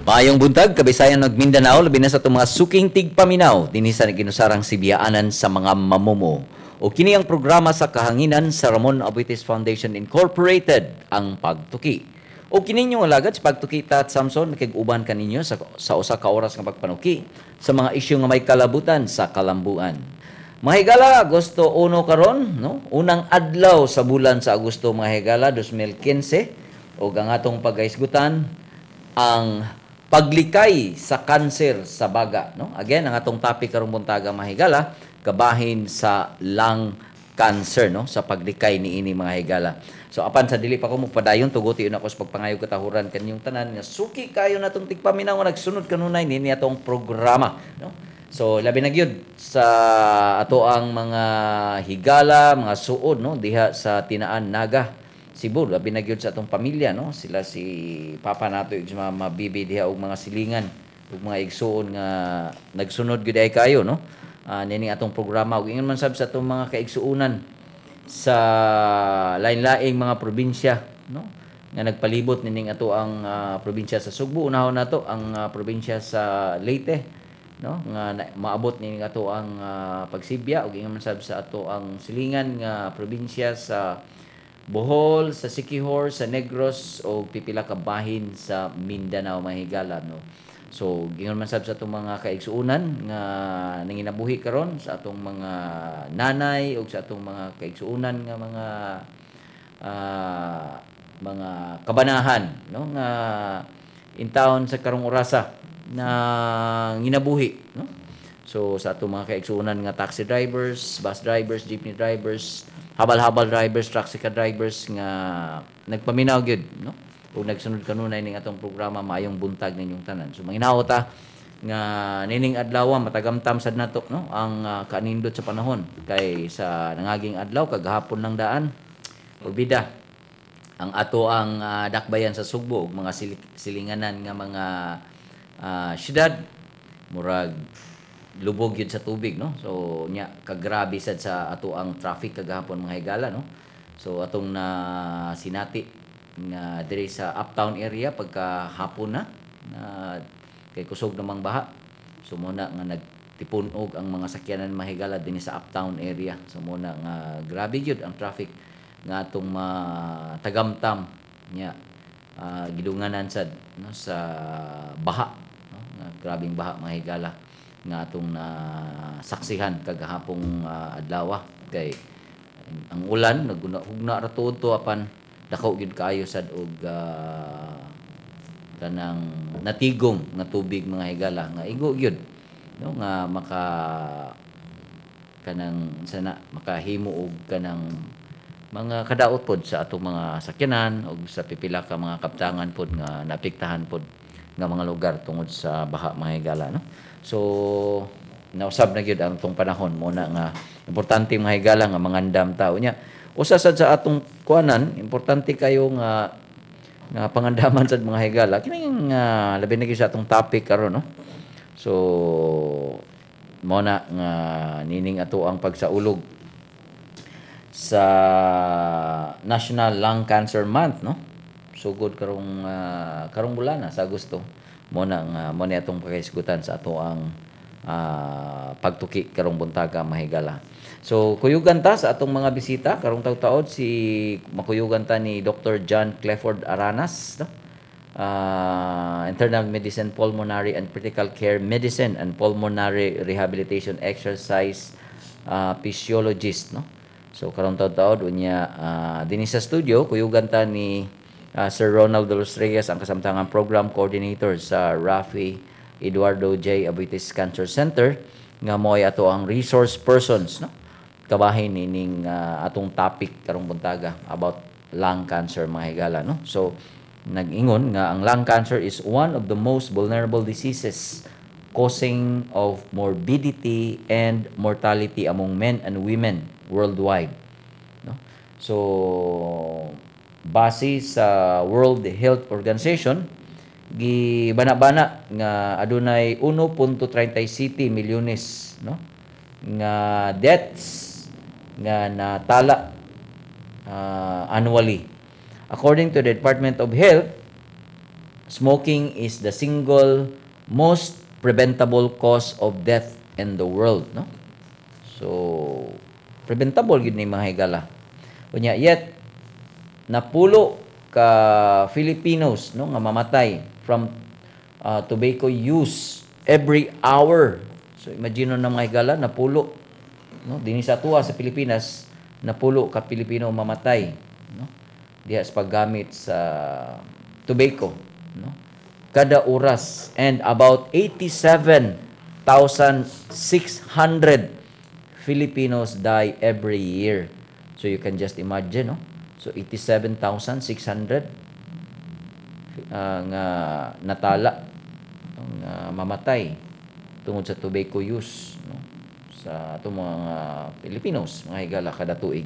Maayong buntag, Kabisayan ug Mindanao, labi na sa atong mga suking tigpaminaw dinhi sa ginusarang sibiyaanan sa mga mamumo. O kini ang programa sa kahanginan sa Ramon Aboitiz Foundation Incorporated, ang Pagtuki. O kini inyong alagad sa Pagtuki, Tat Samson, makig-uban kaninyo sa usa ka oras nga pagpanuki sa mga isyu nga may kalabutan sa kalambuan. Mga higala, Agosto 1 karon, no? Unang adlaw sa bulan sa Agosto, mga higala, 2015, ug ang atong pagahisgutan, ang paglikay sa kanser sa baga, no? Again, ang atong topic karong buntaga, mga higala, kabahin sa lung cancer, no, sa paglikay niini, mga higala. So apan sa dili pa ko mopadayon, tuguti nako sa pagpangayo katahuran kaninyong tanan nga suki kayo natong tigpaminaw nga nagsunod kanunay nini atong programa, no? So labi na gyud sa ato ang mga higala, mga suod, no, diha sa Tinaan, Naga, Cebu, labi na gyud sa atong pamilya, no, sila si Papa nato ug si Mama Bibi diha ug mga silingan ug mga igsuon nga nagsunod gyud ay kayo, no, nining atong programa, ug ingon man sab sa atong mga kaigsuonan sa lain-laing mga probinsya, no, nga nagpalibot nining ato ang probinsya sa Sugbo. Unahon nato ang probinsya sa Leyte, no, nga maabot nining ato ang pagsibya, ug ingon man sab sa ato ang silingan nga probinsya sa Bohol, sa Siquijor, sa Negros o pipila ka bahin sa Mindanao, mga higala, no. So ingon man sab sa atong mga kaigsuonan nga nanginabuhi karon, sa atong mga nanay ug sa atong mga kaigsuonan nga mga kabanahan, no, nga intawon sa karong orasa na nginabuhi, no. So sa atong mga kaigsuonan nga taxi drivers, bus drivers, jeepney drivers, habal-habal drivers, tricycle drivers nga nagpaminaw gyud, no, ug nagsunod kanunay ning atong programa, maayong buntag ninyong tanan. So manginaw ta nga nining adlaw matagamtam sad nato, no, ang kanindot sa panahon kay sa nangaging adlaw, kagahapon lang daan, orbida ang ato ang dakbayan sa Sugbo ug mga silinganan nga mga syudad, murag lubog yun sa tubig, no. So nya kagrabe sad sa ato ang traffic kagahapon, mga higala, no. So atong na sinati nga diri sa uptown area, pagka hapon na na kay kusog namang baha, so muna nga nagtipun-og ang mga sakyanan, mga higala, dinhi sa uptown area. So muna nga grabe gyud ang traffic nga atong matagamtam nya gidunganan sad, no, sa baha, no, nga grabeng baha, mga higala, nga atong na saksihan kagahapong adlaw kay ang ulan naguna-hugna ra tuod to, apan dako gyud kaayo sad og kanang natigom nga tubig, mga higala, nga igo gyud, no, nga maka kanang sana makahimo og kanang mga kadaot pod sa atong mga sakyanan ug sa pipila ka mga kaptangan pod nga naapektahan pod nga mga lugar tungod sa baha, mga higala, no. So nausab na gyud ang atong panahon. Mo na nga importante, mga higala, nga mangandam tao nya. Usa sad sa atong kuanan, importante kayo nga nga pangandaman sad, mga higala, kini nga labi na gyud sa atong topic karon, no. So mo na nga nining ato ang pagsaulog sa National Lung Cancer Month, no, sugod karong bulan na sa Agosto. Mo na nga mo ni atong pakahisgutan sa ato ang pagtuki karong buntaga, mga higala. So kuyugan ta sa atong mga bisita karong taud-taod. Si makuyugan ta ni Dr. John Cleford Aranas, no? Internal Medicine, Pulmonary and Critical Care Medicine and Pulmonary Rehabilitation Exercise Physiologist, no? So karong taud-taod unya dinhi sa studio kuyugan ta ni Sir Ronald de los Reyes, ang kasamtangang Program Coordinator sa Rafi Eduardo J. Aboitiz Cancer Center, nga mo'y ato ang resource persons, no, kabahin nining atong topic karong buntaga about lung cancer, mga higala, no. So nag-ingon nga ang lung cancer is one of the most vulnerable diseases causing of morbidity and mortality among men and women worldwide, no. So base sa World Health Organization, gibana-bana nga adunay 1.37 milyones, no, nga deaths nga natala annually. According to the Department of Health, Smoking is the single most preventable cause of death in the world, no? So preventable gyud ni, mga higala. Unya yet napulo ka Filipinos, no, nga mamatay from tobacco use every hour. So imagine na, mga higala, napulo, no, dinhi sa atoa sa Pilipinas, napulo ka Pilipino mamatay, no, diha sa paggamit sa tobacco, no, kada oras and about 87,600 Filipinos die every year. So you can just imagine, no? So 87,600 nga natala ang mamatay tungod sa tobacco use, no, sa atong mga Pilipinos, mga higala, kada tuig.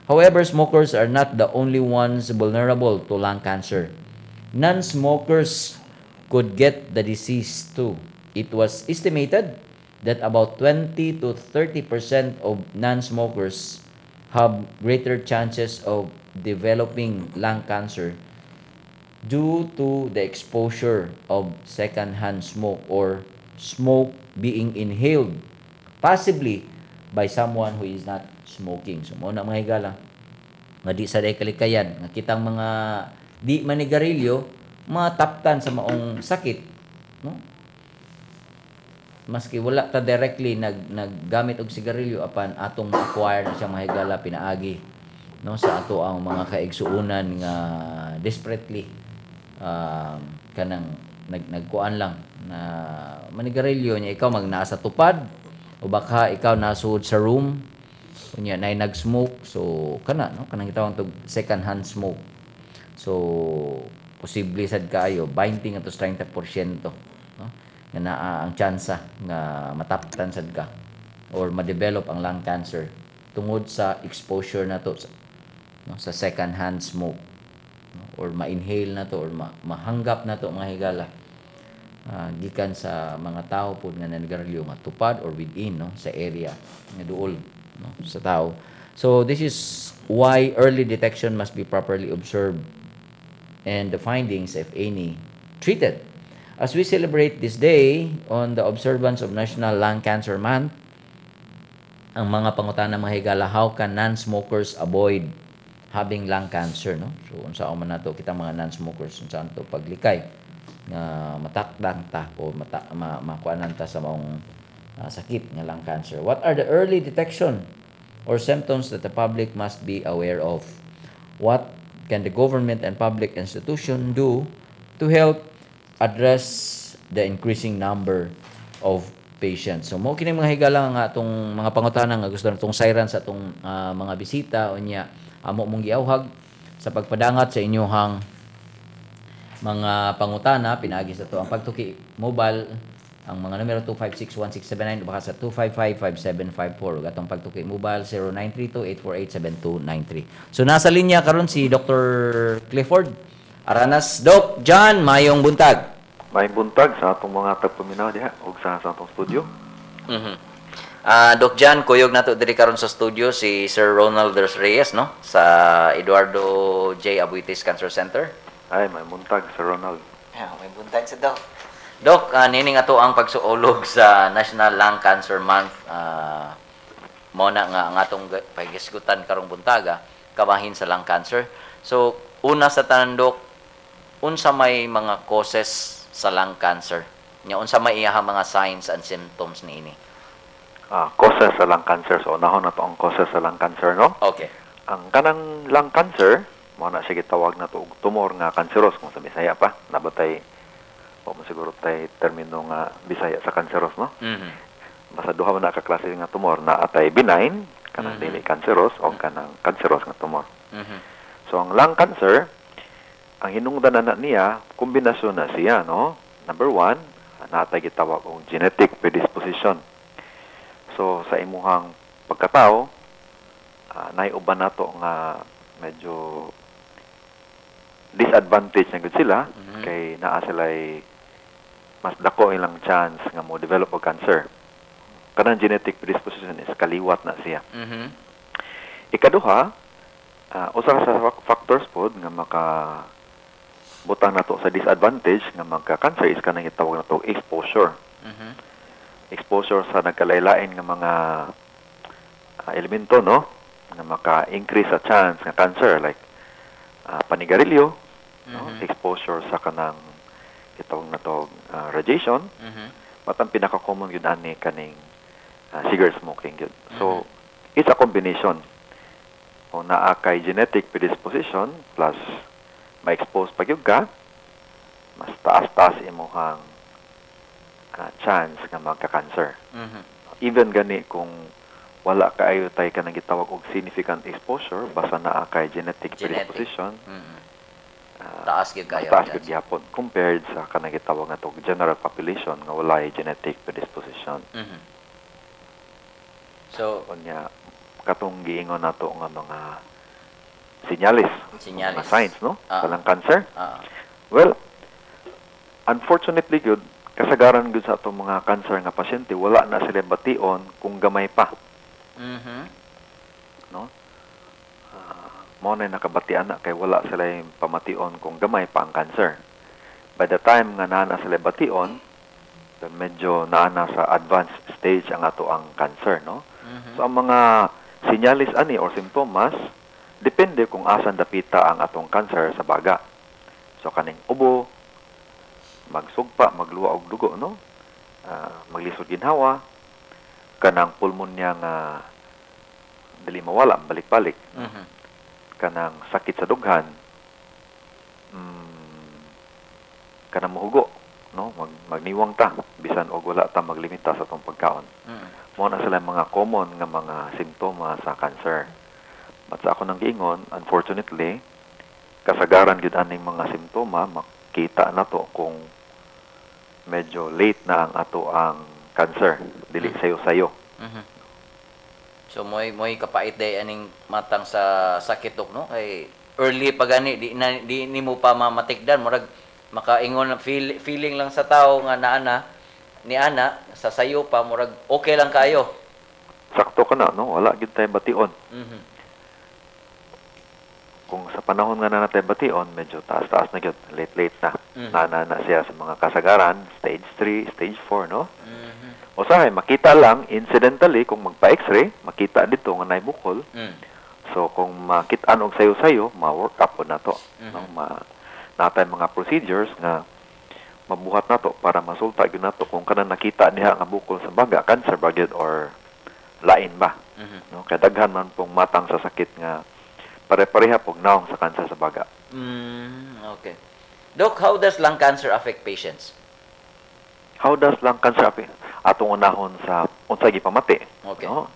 However, smokers are not the only ones vulnerable to lung cancer. Non-smokers could get the disease too. It was estimated that about 20 to 30% of non-smokers have greater chances of developing lung cancer due to the exposure of second-hand smoke or smoke being inhaled, possibly by someone who is not smoking. So mao na, mga higala, nga di sa day kalikayan nga kitang mga di manigarilyo mataptan sa maong sakit, no, maski wala ta directly naggamit og sigarilyo, apan atong ma-acquire na siya, mga higala, pinaagi, no, sa ato ang mga kaigsuonan nga desperately kanang nagkuan lang na manigarilyo niya. Ikaw mag naa sa tupad o baka ikaw nasuod sa room unya nay nag-smoke, so kana, no, kanang gitawag tog second hand smoke. So posible sad kaayo 20 ngadto sa 30%, no, nga naa ang tsansa nga mataptan sad ka or ma-develop ang lung cancer tungod sa exposure nato sa, no, sa second hand smoke, no, or ma-inhale nato or mahanggap nato, mga higala, gikan sa mga tao pod nga nanigarilyo nga tupad or within, no, sa area nga duol, no, sa tao. So this is why early detection must be properly observed and the findings, if any, treated. As we celebrate this day on the observance of National Lung Cancer Month, ang mga pangutana, mga higala: how can non-smokers avoid having lung cancer, no? So unsa man nato kita mga non-smokers, unsa ato paglikay nga matakdang ta o makuanan ta sa maong sakit nga lung cancer? What are the early detection or symptoms that the public must be aware of? What can the government and public institution do to help address the increasing number of patients? So mao kini, mga higala, nga atong mga pangutana nga gusto natong sayran sa atong mga bisita. Unya amo mong giawhag sa pagpadangat sa inyohang mga pangutana pinaagi sa ato ang Pagtuki Mobile, ang mga numero 2561679 o baka sa 2555754 ug atong Pagtuki Mobile 0932-848-7293. So nasa linya karon si Dr. Clifford Aranas. Doc John, mayong buntag. Maayong buntag sa atong mga tagpaminaw diha ug sa atong studio. Doc John, kuyog nato diri karon sa studio si Sir Ronald Dos Reyes, no, sa Eduardo J. Aboitiz Cancer Center. Ay, maayong buntag, Sir Ronald. Yeah, may buntag sa Doc. Doc, nining ato ang pagsuolog sa National Lung Cancer Month. Mao na nga ang atong pagisgutan karong buntaga kabahin sa lung cancer. So, una sa tanan, Doc, unsa may mga causes sa lung cancer? Nya unsa may iyaha mga signs and symptoms niini? Causes sa lung cancer. So, unahon nato ang causes sa lung cancer, no? Okay. Ang kanang lung cancer, mao na siya gitawag nato og tumor nga cancerous kung sa Bisaya pa. Nabatay wa mo siguro tay termino nga Bisaya sa cancerous, no? Basta duha man na ka klase nga tumor na atay benign, kanang dili cancerous, o kanang cancerous nga tumor. So ang lung cancer, ang hinungdan na niya, kombinasyon na siya, no? Number one, natay gitawag og genetic predisposition. So sa imuhang pagkatao, naay uban nato nga medyo disadvantage na gud sila kay naa sila'y mas dako ilang chance nga mo develop og cancer. Kanang genetic predisposition is kaliwat na siya. Ikaduha, usa sa factors pod nga maka butang nato sa disadvantage nga magka-cancer is kanang gitawag nato exposure. Exposure sa nagkalailain nga mga elemento, no, nga maka-increase sa chance nga cancer, like panigarilyo, no, exposure sa kanang gitawag nato radiation, but ang pinaka-common gyud ani kaning cigarette smoking gyud. So it's a combination. Kung naa kay genetic predisposition plus ma-expose pa gyud ka, mas taas-taas imong chance nga magka-cancer. Even gani kung wala kaayo tay kanang gitawag og significant exposure, basta naa kay genetic Genetic. Predisposition, Taas gyud kayo mas taas ang gyud chance. Gihapon compared sa kanang gitawag nga og general population nga walay genetic predisposition. So, Unya katong giingon nato nga mga senyales, Senyales. mga signs, no, sa lung cancer. Well, unfortunately gyud, kasagaran gyud sa atong mga cancer nga pasyente, wala na sila bation kung gamay pa, no? Mao na nakabatian na kay wala sila yung pamation kung gamay pa ang cancer. By the time nga naa na sila bation, then medyo naa na sa advanced stage ang ato ang cancer, no? So ang mga sinyalis ani or simptomas, depende kung asan dapita ang atong cancer sa baga. So kaning ubo, magsugpa, magluwa og dugo, no? Maglisod ginhawa, kanang pulmonya nga dili mawala, balik-balik, no? Kanang sakit sa dughan, kanang muhugo, no? Magniwang ta bisan og wala ta maglimita sa atong pagkaon. Mao na sila mga common nga mga simptoma sa cancer. But sa ako nang giingon, unfortunately, kasagaran gyud aning mga simptoma makita nato kung medyo late na ang ato ang cancer, dili sayo-sayo. So moy kapait day aning matang sa sakit, dok, no, kay early pa gani di na, di nimo pa mamatikdan, murag makaingon feeling lang sa tao nga naa na ni ana sa sayo pa, murag okay lang kayo. Sakto ka na, no? Wala gyud tay bation. Kung sa panahon nga na natay bation, medyo taas-taas na gyud, late-late na. Na siya sa mga kasagaran, stage 3, stage 4, no? Usahay makita lang incidentally kung magpa-X-ray, makita dito nga naay bukol. So kung makit-an og sayo-sayo, ma-work up po nato. No, natay mga procedures nga mabuhat nato para masulta gyud nato kung kanang nakita niya nga bukol sa baga, cancer ba gyud or lain ba. No, kay daghan man pong matang sa sakit nga pare-pareha pog nawong sa cancer sa baga. Okay. Doc, how does lung cancer affect patients? How does lung cancer affect? Atong unahon sa unsay gipamati. No?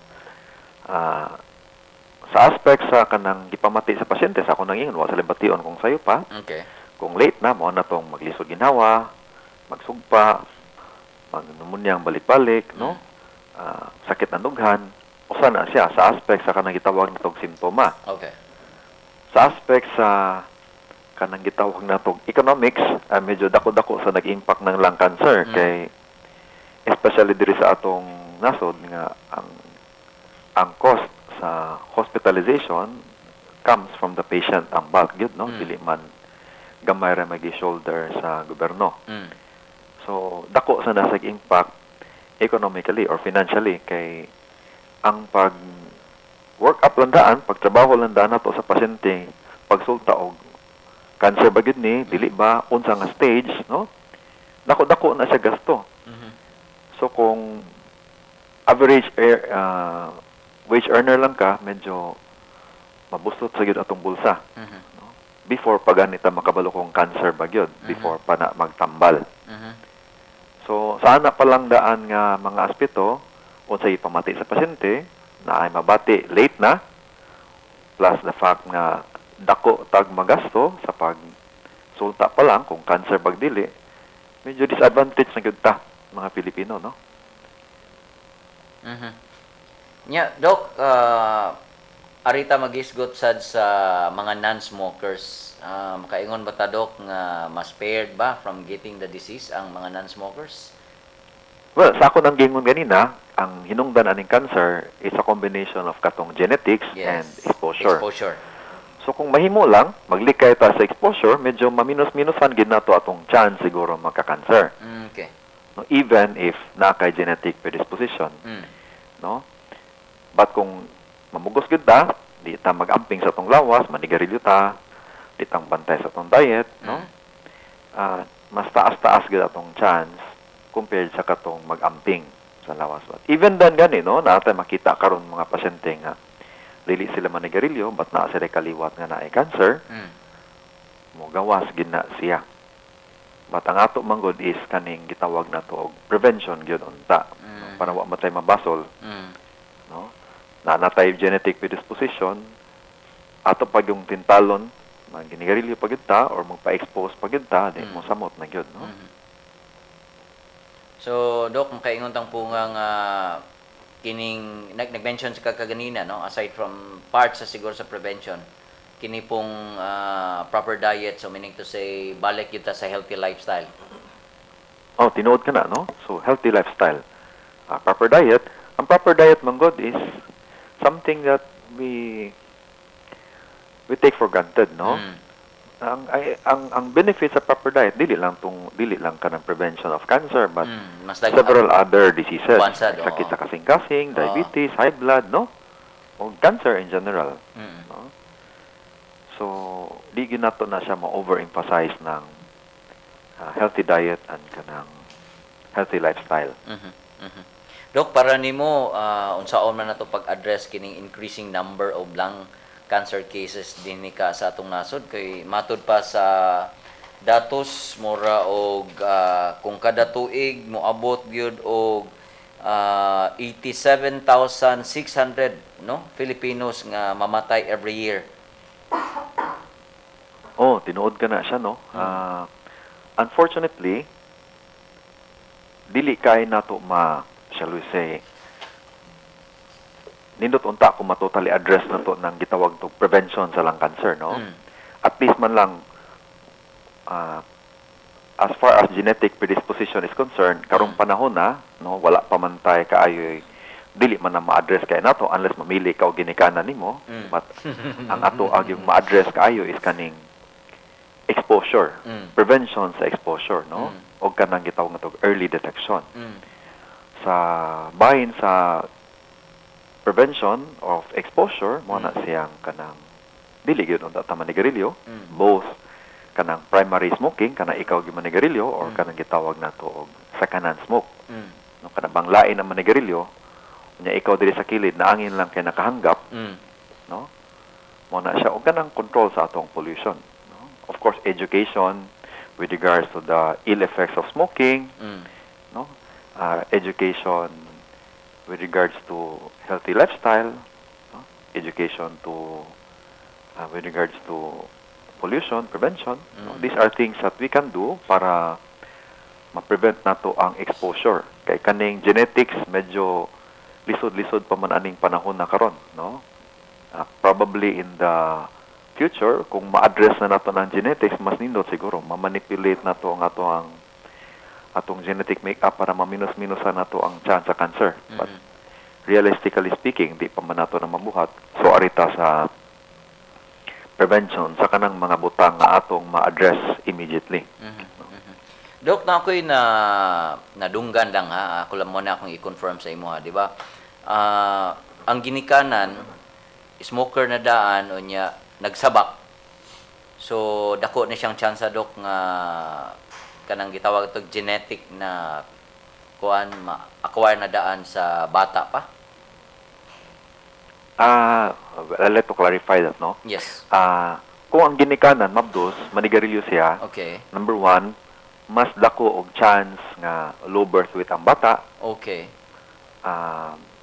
Sa aspect sa kanang gipamati sa pasyente, sa akong nangingon, wa sila bation kung sayo pa. Kung late na, mao na tong maglisod ginhawa, magsugpa, magnumunyang balik-balik, no? Sakit ng dughan, usa na siya sa aspect sa kanang gitawag natong simptoma. Sa aspect sa kanang gitawag natong economics, medyo dako-dako sa nag-impact ng lung cancer kay especially diri sa atong nasod nga ang cost sa hospitalization comes from the patient, ang bulk gyud, no? Dili man gamay ra magi-shoulder sa gobyerno. So dako sa nasag impact economically or financially kay ang pag work up lang daan, pagtrabaho lang daan nato sa pasyente, pagsulta og cancer ba gyud ni, dili ba, unsa nga stage, no? Dako-dako na siya gasto. So kung average wage earner lang ka, medyo mabustot sa gyud atong bulsa. No? Before pa ganita makabalo kung cancer ba gyud, before pa na magtambal. So sa ana pa lang daan nga mga aspeto, unsay ipamati sa pasyente, na ay mabati late na, plus the fact nga dako tag magasto sa pagsulta pa lang kung cancer bag dili, medyo disadvantage na gyud ta mga Pilipino, no? Nya, Doc, arita magisgot sad sa mga non-smokers. Makaingon ba ta, Doc, nga mas spared ba from getting the disease ang mga non-smokers? Well, sa ako nang gingon ganina, ang hinungdan aning cancer is a combination of katong genetics and exposure. Exposure. So kung mahimo lang, maglikay ta sa exposure, medyo maminus-minusan gid nato atong chance siguro magka-cancer. No, even if naa kay genetic predisposition, no? But kung mamugos gid ta, di ta mag-amping sa atong lawas, manigarilyo ta, di tang bantay sa atong diet, no? Mas taas-taas gid atong chance compared sa katong mag-amping sa lawas. But even then gani, no, naa tay makita karon mga pasyente nga dili sila manigarilyo but naa sila kaliwat nga naay cancer, mo gawas gid na siya. But ang ato man gud is kaning gitawag nato og prevention gyud unta, no? Para wa matay mabasol, no? Na natay genetic predisposition, ato pag yung tintalon, maginigarilyo pa gyud ta or magpa-expose pa gyud ta, di mo samot na gyud, no? So, Dok, makaingon tang punga nga kining nag-mention sa kaganina, no, aside from parts sa siguro sa prevention, kini pong proper diet, so meaning to say balik gyud ta sa healthy lifestyle. Oh, tinuod ka na, no? So, healthy lifestyle. Proper diet. Ang proper diet, man gud, is something that we take for granted, no? Ang benefit sa proper diet, dili lang kanang prevention of cancer but Mas several other diseases. Kuan sad, Sakit oo. Sa kasing-kasing, diabetes, high blood, no? O cancer in general, no? So, di gyud nato na siya ma-overemphasize ng healthy diet and kanang healthy lifestyle. Dok, para nimo, unsaon man nato pag-address kining increasing number of lung cancer cases dinhi ka sa atong nasod, kay matud pa sa datos mura og kung kada tuig moabot gyud og 87,600, no, Filipinos nga mamatay every year? Oh, tinuod ka na siya, no? Unfortunately, dili kay nato ma, shall we say, nindot unta kung ma-totally address na to ng gitawag to prevention sa lung cancer, no? At least man lang, as far as genetic predisposition is concerned, karong panahon na, no, wala pa man tay kaayo, dili man na ma-address kay nato unless mamili ka og ginikanan nimo. But ang ato ang yung ma-address kaayo is kaning exposure, prevention sa exposure, no? Og kanang gitawag nga to early detection. Sa bahin sa prevention of exposure, mo na siyang kanang dili gyud unta ta manigarilyo, both kanang primary smoking, kanang ikaw gyud manigarilyo, or kanang gitawag nato og second hand smoke. No, kanang bang lain ang manigarilyo, unya ikaw diri sa kilid naangin lang kay nakahanggap, no? Mo na siya og kanang control sa atong pollution, no? Of course, education with regards to the ill effects of smoking, no? Education with regards to healthy lifestyle, no? Education to with regards to pollution prevention, no? These are things that we can do para ma-prevent nato ang exposure. Kay kaning genetics, medyo lisod-lisod pa man aning panahon na karon, no? Probably in the future, kung ma-address na nato ng genetics, mas nindot siguro ma-manipulate nato ang ato ang atong genetic makeup para maminus-minusan nato ang chance sa cancer. But realistically speaking, di pa man nato na mabuhat. So arita sa prevention sa kanang mga butang nga atong ma-address immediately. Dok, na ako'y na nadunggan lang ha. Ako lang muna akong i-confirm sa imo ha, di ba? Ang ginikanan smoker na daan, unya nagsabak. So dako ni siyang chance, Dok, nga kanang gitawag to genetic na kuan ma-acquire na daan sa bata pa. I'd like to clarify that, no? Yes. Kung ang ginikanan, mabdos, manigarilyo siya, number one, mas dako og chance nga low birth weight ang bata,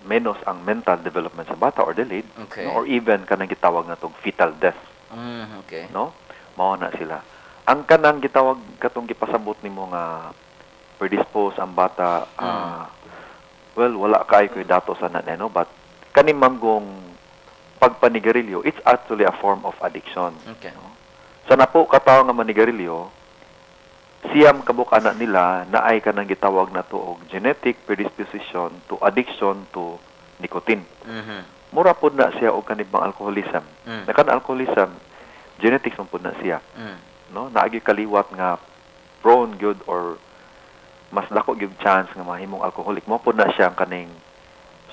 menos ang mental development sa bata or delayed, no? Or even kanang gitawag na tong fetal death, no? Mao na sila. Ang kanang gitawag katong gipasabot nimo nga predispose ang bata, well, wala kay ko'y dato sa na, no? But kani manggong pagpanigarilyo, it's actually a form of addiction. No? Sa napo katawo nga manigarilyo, 9 kabuk anak nila naay kanang gitawag na to og genetic predisposition to addiction to nicotine. Mura pod na siya og kanibang alcoholism. Na kan alcoholism, Genetics man pud na siya, no? Naa gyud kaliwat nga prone gyud or mas dako gyud chance nga mahimong alcoholic, mao pud na siya ang kaning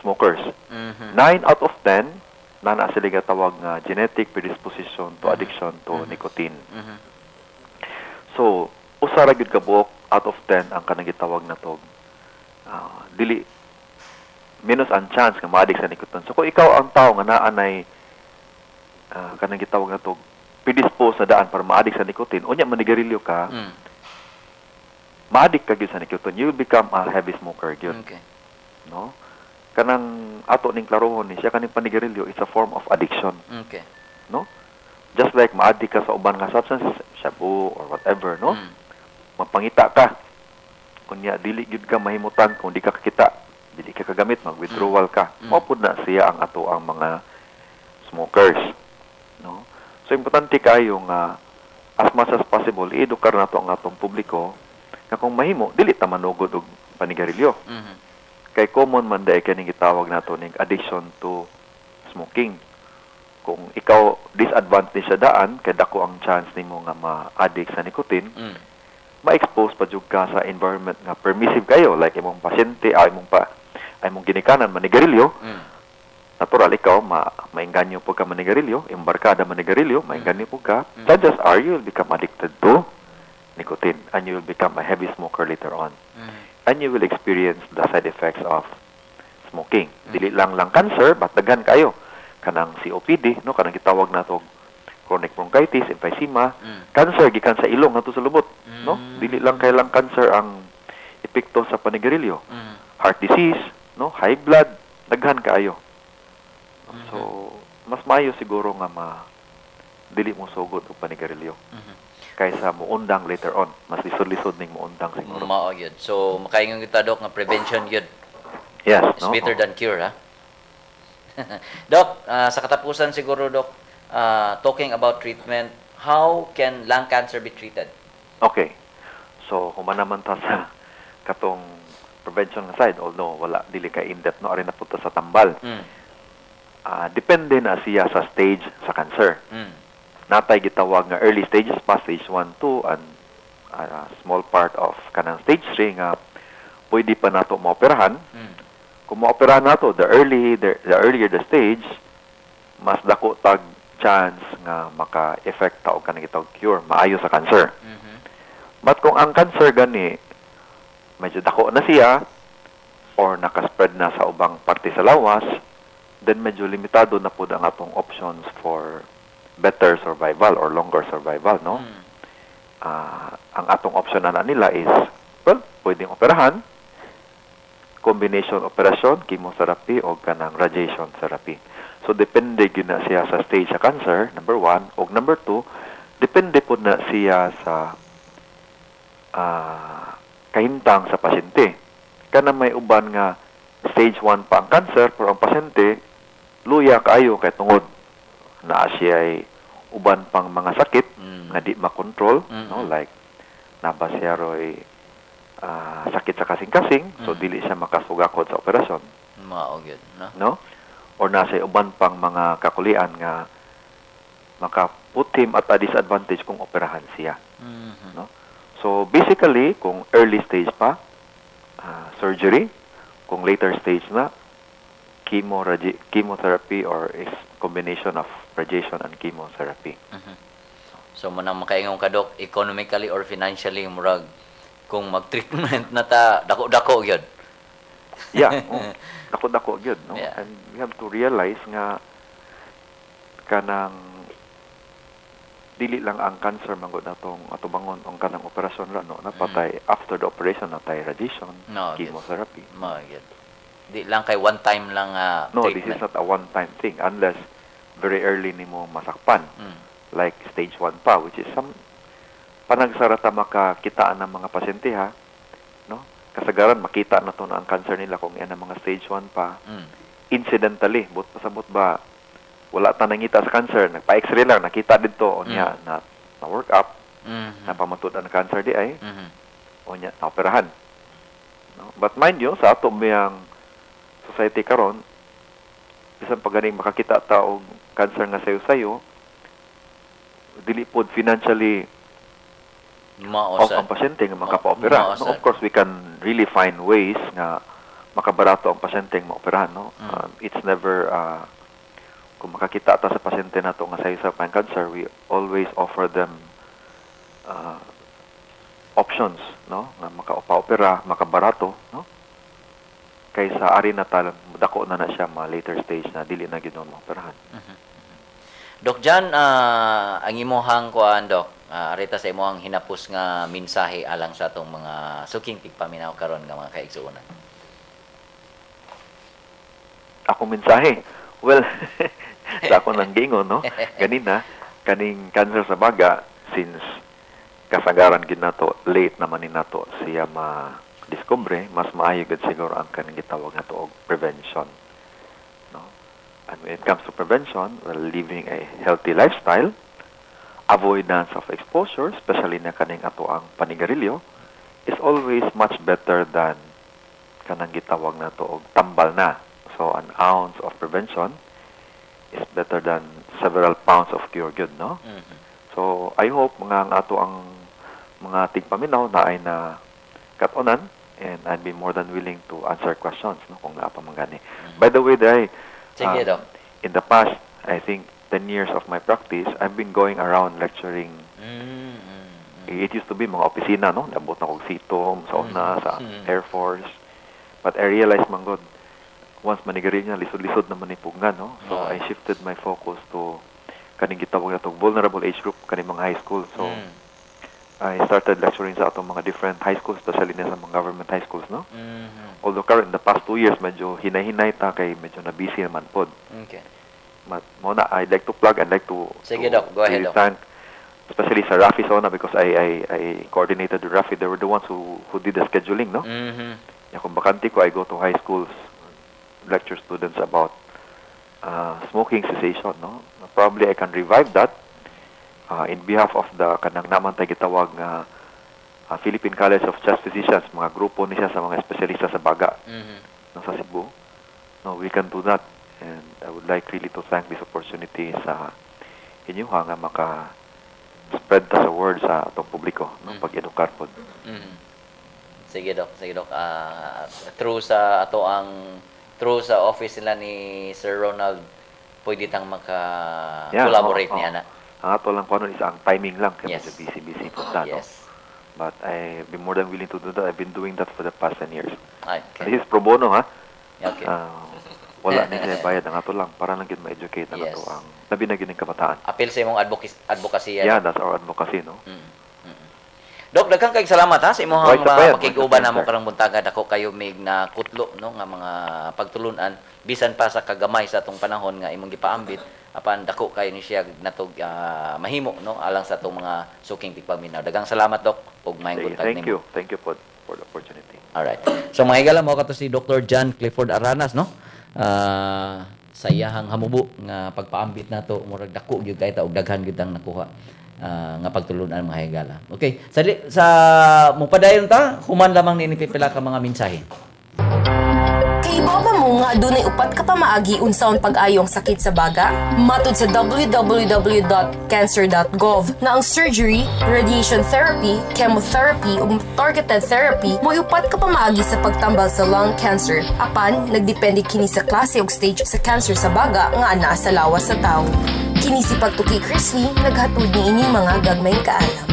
smokers. 9 out of 10 na naa sila tawag nga genetic predisposition to addiction to nicotine. So, usa ra gyud ka buok out of 10 ang kanang gitawag na to dili minus ang chance nga ma-addict sa nicotine. So kung ikaw ang tao nga naa nay kanang gitawag na to predispose na daan para ma-addict sa nicotine, unya manigarilyo ka, ma-addict ka gyud sa nicotine. You will become a heavy smoker gyud, no? Kanang ato ning klarohon ni siya, kaning panigarilyo, it's a form of addiction, no? Just like ma-addict ka sa uban nga substances, shabu or whatever, no? Mapangita ka. Kunya dili gyud ka mahimutan kung di ka kakita, dili ka kagamit, mag-withdrawal ka. Mao pud na siya ang ato ang mga smokers, no? So importante kayo nga as much as possible i-edukar nato ang atong publiko nga kung mahimo dili ta manugod og panigarilyo. Kay common man diay kaning gitawag nato ning addiction to smoking. Kung ikaw disadvantage sa daan kay dako ang chance nimo nga ma-addict sa nicotine, ma-expose pa jud ka sa environment nga permissive kayo, like imong pasyente ay imong pa ay imong ginikanan manigarilyo, natural ikaw maengganyo pud ka manigarilyo, imong barkada manigarilyo, maengganyo pud ka. Chances are you will become addicted to nicotine and you will become a heavy smoker later on. And you will experience the side effects of smoking. Dili lang lung cancer, but daghan kayo. Kanang COPD, no, kanang gitawag nato chronic bronchitis, emphysema, cancer gikan sa ilong ngadto sa lubot, no? Dili lang kay lung cancer ang epekto sa panigarilyo. Heart disease, no, high blood, daghan kaayo. So, mas maayo siguro nga ma dili mo sugod og panigarilyo kaysa muundang later on. Mas lisod-lisod ning muundang siguro. Mao gyud. So makaingon kita, Dok, nga prevention gyud is no? better than cure, ha? Doc, sa katapusan siguro, Doc, talking about treatment, how can lung cancer be treated? Okay. So, human naman ta sa katong prevention nga side, although wala dili ka in-depth, no, ari na punta sa tambal. Depende na siya sa stage sa cancer. Naa tay gitawag nga early stages pa, stage 1, 2, and small part of kanang stage 3 nga pwede pa nato maoperahan. Kung maoperahan nato, the earlier the stage, mas dako tag chance nga maka-effect ta og kanang gitawag cure, maayo sa cancer. But kung ang cancer gani medyo dako na siya or naka-spread na sa ubang parte sa lawas, then medyo limitado na pud ang atong options for better survival or longer survival, no? Ang atong option na nila is, well, pwedeng operahan, combination operasyon, chemotherapy o kanang radiation therapy. So depende gyud na siya sa stage sa cancer, number one, o number two, depende pud na siya sa kahimtang sa pasyente. Kana may uban nga stage 1 pa ang cancer, pero ang pasyente luya kaayo kay tungod naa siya ay uban pang mga sakit nga di makontrol, no, like naa ba siya roy sakit sa kasing-kasing, so dili siya makasugakod sa operasyon, Mao gyud, no? no, or nasa uban pang mga kakulian nga maka-put him at a disadvantage kung operahan siya, no? So basically, kung early stage pa, surgery. Kung later stage na, chemotherapy or is combination of radiation and chemotherapy. So mao nang makaingon ka, Dok, economically or financially, murag kung mag-treatment na ta, dako-dako gyud. Yeah, oh, dako-dako gyud, no? And we have to realize nga kanang dili lang ang cancer man gud natong atubangon ang kanang operasyon ra, no, napatay after the operation naa tay radiation, No, gyud. Chemotherapy. Mao gyud. Di lang kay one time lang No, this is treatment. not a one time thing unless very early nimo masakpan, like stage 1 pa, which is some panagsara ta makakitaan ng mga pasyente, ha, no? Kasagaran makita na to na ang cancer nila kung yan ang mga stage 1 pa, incidentally, but pasabot ba, wala ta nangita sa cancer, nagpa-X-ray lang, nakita dito unya na na work up, napamatud ang cancer di ay, unya naoperahan, no? But mind you, sa ato miyang society karon, bisan pa ganing makakita ta og cancer nga sayo-sayo, dili pod financially Mao off sad. Ang pasyente nga makapaopera. Mao No, sad. of course, we can really find ways nga makabarato ang pasyente nga maoperahan, no? It's never kung makakita ta sa pasyente nato nga sa pan cancer, we always offer them options, no? Nga makapaopera, makabarato, no? Kaysa ari na ta dako na na siya, ma later stage na dili na gyud maoperahan. Doc John, ang imuhang kuan, Doc, arita sa imuhang hinapos nga mensahe alang sa atong mga suking tigpaminaw karon nga mga kaigsuonan. Akong mensahe. Well, sa ako nang giingon, no? Ganina, kaning cancer sa baga, since kasagaran gid nato, late naman ni nato siya ma-discover, mas maayo gid siguro ang kaning gitawag nato og prevention. No? And when it comes to prevention, well, living a healthy lifestyle, avoidance of exposure, especially na kaning ato ang panigarilyo, is always much better than kanang gitawag nato og tambal na. So an ounce of prevention is better than several pounds of cure good, no? Mhm. So I hope mga ang ato ang mga tigpaminaw na ay na katunan and I'd be more than willing to answer questions, no, kung naa pa man gani. By the way, Dai, Sige, Doc. In the past, I think 10 years of my practice, I've been going around lecturing. It used to be mga opisina, no? Nabot na kog CITOM, sa una, sa Air Force. But I realized, man god, once manigarilyo na, lisod-lisod naman ni pugnan, no? So I shifted my focus to kaning gitawag na vulnerable age group, kaning mga high school. So I started lecturing sa atong mga different high schools, especially na sa mga government high schools, no? Mhm. Although current, in the past 2 years, medyo hinay-hinay ta kay medyo na busy naman pod. But mo na, I'd like to plug, I'd like to, Sige, to Doc. Go ahead, really Doc. Thank, especially sa Rafi Sona because I coordinated with Rafi. They were the ones who did the scheduling, no? Mhm. Ya, kung bakante ko, I go to high schools, lecture students about smoking cessation, no? Probably I can revive that in behalf of the kanang naman tay gitawag nga Philippine College of Chest Physicians, mga grupo ni siya sa mga espesyalista sa baga no, sa Cebu. No, we can do that. And I would like really to thank this opportunity sa inyo ha, nga maka spread ta sa word sa atong publiko, no, pag-edukar pod. Sige, Doc, sige, Doc. Through sa ato ang through sa office nila ni Sir Ronald, pwede tang maka collaborate oo, niya oo. na. Ang ato lang kuno is ang timing lang kay medyo busy busy po ta, no? Yes. But I be more than willing to do that. I've been doing that for the past 10 years. Okay. This is pro bono ha. Okay. Wala ni siya bayad, ang ato lang para lang gid ma-educate ang ato ang labi na gyud ning kabataan. Apil sa imong advocacy. Yeah, that's our advocacy, no? Dok, daghang kay salamat ha sa imong Right, sa bayan. pakig-uban namo Sir. karong buntaga. Dako kayo mig na kutlo, no, nga mga pagtulunan bisan pa sa kagamay sa atong panahon nga imong gipaambit, apan dako kayo ni siya natog mahimo, no, alang sa atong mga suking tigpaminaw. Daghang salamat, Dok, ug maayong Sige, buntag thank nimo. you. Thank you for the opportunity. Alright. So mga higala, mo kato si Dr. John Clifford Aranas, no? Sa iyahang hamubo nga pagpaambit nato, murag dako gyud kay ta og daghan gyud ang nakuha nga pagtulunan, mga higala. Okay, sa mupadayon ta human lamang nini pipila ka mga mensahe. Kahibaw ba mo nga adunay upat ka pamaagi unsaon pag-ayo ang sakit sa baga? Matud sa www.cancer.gov na ang surgery, radiation therapy, chemotherapy ug targeted therapy mo'y upat ka pamaagi sa pagtambal sa lung cancer. Apan, nagdepende kini sa klase ug stage sa cancer sa baga nga anaa sa lawas sa tawo. Kini si Pagtuki Chrisley, naghatod niini mga gagmayng kaalam.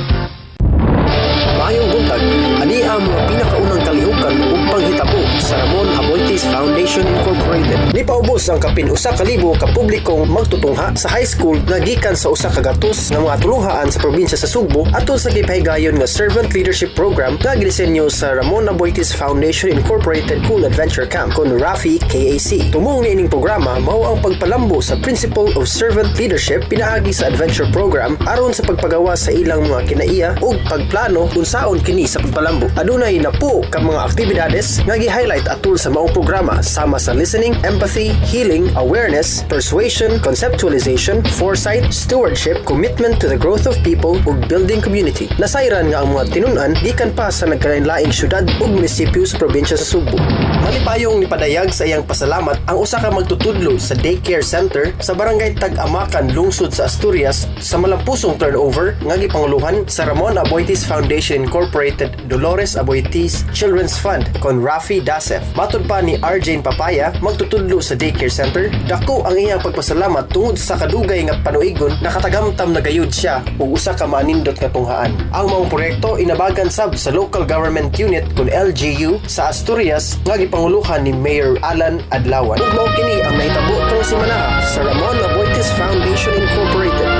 Maayong buntag, ani ang mga pinakaunang kalihukan ug panghitabo sa Ramon Aboitiz Foundation Incorporated. Nipaubos ang kapin 1,000 ka publikong magtutungha sa high school nga gikan sa 100 nga mga tulunghaan sa probinsya sa Sugbo atol sa gipahigayon nga Servant Leadership Program nga gidisenyo sa Ramon Aboitiz Foundation Incorporated Cool Adventure Camp kon RAFI KAC. Tumong niining programa mao ang pagpalambo sa principle of servant leadership pinaagi sa adventure program aron sa pagpagawa sa ilang mga kinaiya ug pagplano unsaon kini sa pagpalambo. Adunay napo ka mga aktibidades nga gi-highlight atol sa maong programa sama sa listening, empathy, advocacy, healing, awareness, persuasion, conceptualization, foresight, stewardship, commitment to the growth of people ug building community. Nasayran nga ang mga tinun-an gikan pa sa nagkalain-laing syudad ug munisipyo sa probinsya sa Sugbo. Malipayong nipadayag sa iyang pasalamat ang usa ka magtutudlo sa daycare center sa barangay Tag-Amakan, lungsod sa Asturias, sa malampusong turnover nga gipanguluhan sa Ramon Aboitiz Foundation Incorporated Dolores Aboitiz Children's Fund kon Rafi Dasef. Matod pa ni Arjane Papaya, magtutudlo sa daycare center, dako ang iyang pagpasalamat tungod sa kadugay nga panuigon, nakatagamtam na gayud siya og usa ka manindot nga tunghaan. Ang maong proyekto inabagan sab sa local government unit kon LGU sa Asturias nga gipanguluhan ni Mayor Alan Adlawan. Ug mao kini ang nahitabo karong semana sa Ramon Aboitiz Foundation Incorporated.